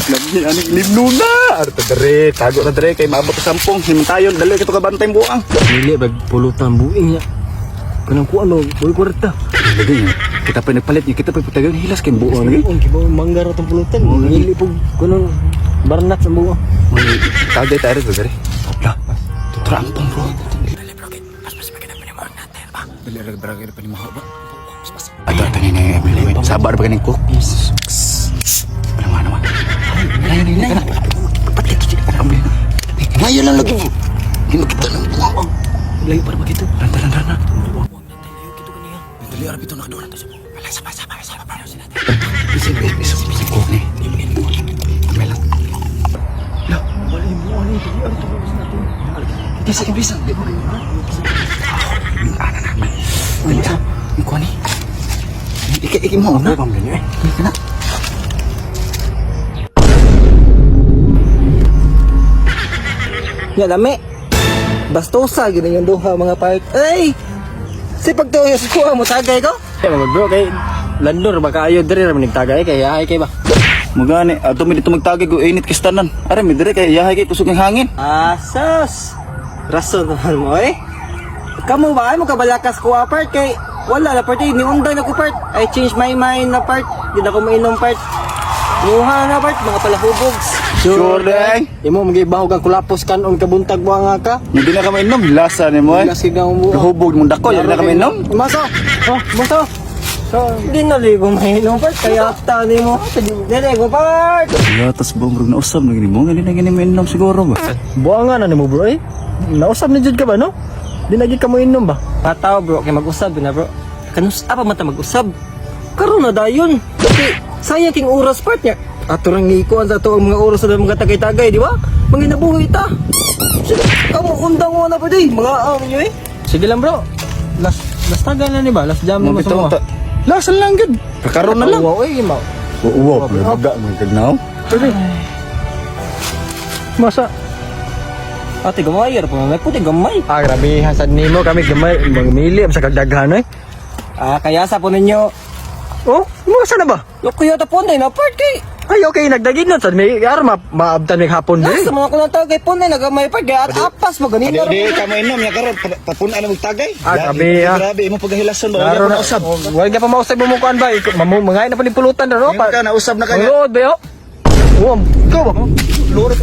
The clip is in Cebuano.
Lami aning limnuna. Arta dere, tago na dere kay maabot sa sampung. Himantayon, dali kay to kabantay buang. Dili bag pulutan buing niya. Kanang kuan mo, boy kwarta. Lagi niya. Kita pa nagpalit niya, kita pa patagal hilas kay buang lagi. Ang kibaw mangga ra tong pulutan. Dili po kanang barnat sa buo. Tagay tayo rin dere. La, trampong bro. Dali bro, pas maganda pa ni mo natin ba. Dali ra barangay pa ni maho ba. Ato ato ni ni sabar pa kaning cook. Ano man naman. Layo ni kana. Layo lang lagi. Di makita ng buang. Layo para magito. Ranta ranta ranta. Layo kito kaniya. Dali ara bitaw nakadora. Wala sa sa sa para sila. Bisa bisa bisa bisa cook ni. Amel lang. La, Wala mo ani dili ang tulo sa natin. bisa bisa. Ana na man. Dali ah. Yung kuha ni. Iki iki mo na. Pam ganyo eh. Iki na. Nga lami. Bastosa gid yung duha mga part. Ay! Si pagtuyo sa kuha mo tagay ko. Eh mga bro kay landor baka ayo diri ra man nagtagay kay ay kay ba. Magani, ato mi dito magtagig o init kistanan. Are mi dire kay yahay kay kusog ang hangin. Asas. Rason naman mo eh. Kamu ba ay mo kabalakas ko part kay wala na part eh. Ni unday na ko part. I change my mind na part. Di na ko mainom part. Muha na part mga palahubogs. Sure dang. Imo magibahog ang kulapos kanon kabuntag mo nga ka. Hindi na ka mainom, lasa ni mo eh. Hilas kay mo. Kahubog mong dako, hindi na ka mainom. Maso. Oh, maso. So, Di na ligo mainom part. Kaya ta ni mo. Dili ko part. Ya, tas buong murag nausab na gini mo, hindi na gini mainom siguro ba? buangan na nimo bro eh. Nausab ni jud ka ba no? Di lagi ka mo inom ba? Pataw bro, kay mag-usab na bro. Kanus apa man ta mag-usab? Karon na dayon. Kay sayang king oras partner. Ato rang ikuan sa ato ang mga oras sa mga tagay-tagay, di ba? Mga nabuhi ta. Kamu undang mo na pwede, mga ano ninyo eh. Sige lang bro. Last last tagal na ni ba? Last jam mo sa Mabitaw mga. ta. Lasa lang gud. Kakaroon na lang. Wow, eh mo. Uwa, baga mo kagnaw. Pwede. Masa? Ate gamay ra pa may puti gamay. Ah, grabe hasad nimo kami gamay magmili sa kagdaghan eh. Ah, kaya sa po ninyo. Oh, masa na ba? Loko yata po na part kay. Ay, okay, nagdagin na. Sad may ar ma maabtan may hapon Last din. sa mga kunang tagay po na nagamay part kay at apas mo ganina. Di ka mainom ya karon papun-an na magtagay. Ah, grabe, ah. Grabe imo paghilason ba? Laro Wala na pa nausab. Oh, wala ka pa mausab mo kuan ba? Mamu mangay na pa ni pulutan na no. Ngayon ka nausab na kanya. Mangod ba yo? Oh, ikaw ba? Loro.